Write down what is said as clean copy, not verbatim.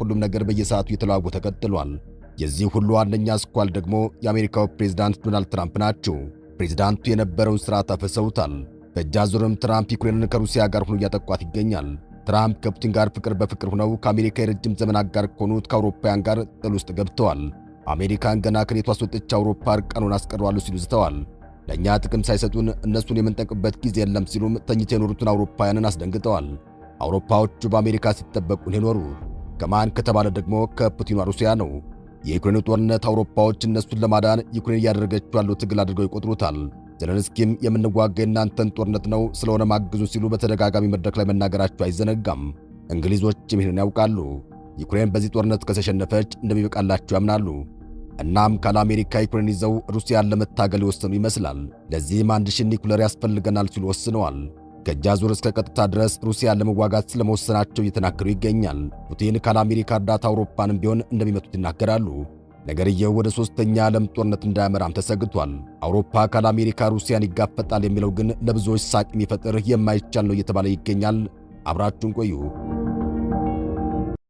ሁሉም ነገር በየሰዓቱ እየተለዋወጠ ቀጥሏል። የዚህ ሁሉ ዋነኛ አስኳል ደግሞ የአሜሪካው ፕሬዝዳንት ዶናልድ ትራምፕ ናቸው። ፕሬዝዳንቱ የነበረውን ስርዓት አፍርሰውታል። በእጅ አዙርም ትራምፕ ዩክሬንን ከሩሲያ ጋር ሆኖ እያጠቋት ይገኛል። ትራምፕ ከፑቲን ጋር ፍቅር በፍቅር ሆነው ከአሜሪካ የረጅም ዘመን አጋር ከሆኑት ከአውሮፓውያን ጋር ጥል ውስጥ ገብተዋል። አሜሪካን ገና ከኔቶ አስወጥቼ አውሮፓ እርቃኑን አስቀረዋለሁ ሲሉ ዝተዋል። ለእኛ ጥቅም ሳይሰጡን እነሱን የምንጠቅምበት ጊዜ የለም ሲሉም ተኝተው የኖሩትን አውሮፓውያንን አስደንግጠዋል። አውሮፓዎቹ በአሜሪካ ሲጠበቁ የኖሩ ከማን ከተባለ ደግሞ ከፑቲኗ ሩሲያ ነው። የዩክሬኑ ጦርነት አውሮፓዎች እነሱን ለማዳን ዩክሬን እያደረገችው ያለው ትግል አድርገው ይቆጥሩታል። ዘለንስኪም የምንዋጋ የእናንተን ጦርነት ነው፣ ስለሆነ ማግዙን ሲሉ በተደጋጋሚ መድረክ ላይ መናገራቸው አይዘነጋም። እንግሊዞችም ይህንን ያውቃሉ። ዩክሬን በዚህ ጦርነት ከተሸነፈች እንደሚበቃላቸው ያምናሉ። እናም ካለ አሜሪካ ዩክሬን ይዘው ሩሲያን ለመታገል የወሰኑ ይመስላል። ለዚህም 1000 ኒኩለር ያስፈልገናል ሲሉ ወስነዋል። ከእጅ አዙር እስከ ቀጥታ ድረስ ሩሲያን ለመዋጋት ስለመወሰናቸው እየተናገሩ ይገኛል። ፑቲን ካለ አሜሪካ እርዳታ አውሮፓንም ቢሆን እንደሚመቱት ይናገራሉ። ነገርየው ወደ ሶስተኛ ዓለም ጦርነት እንዳያመራም ተሰግቷል። አውሮፓ ካለ አሜሪካ ሩሲያን ይጋፈጣል የሚለው ግን ለብዙዎች ሳቅ የሚፈጥር የማይቻል ነው እየተባለ ይገኛል። አብራችሁን ቆዩ።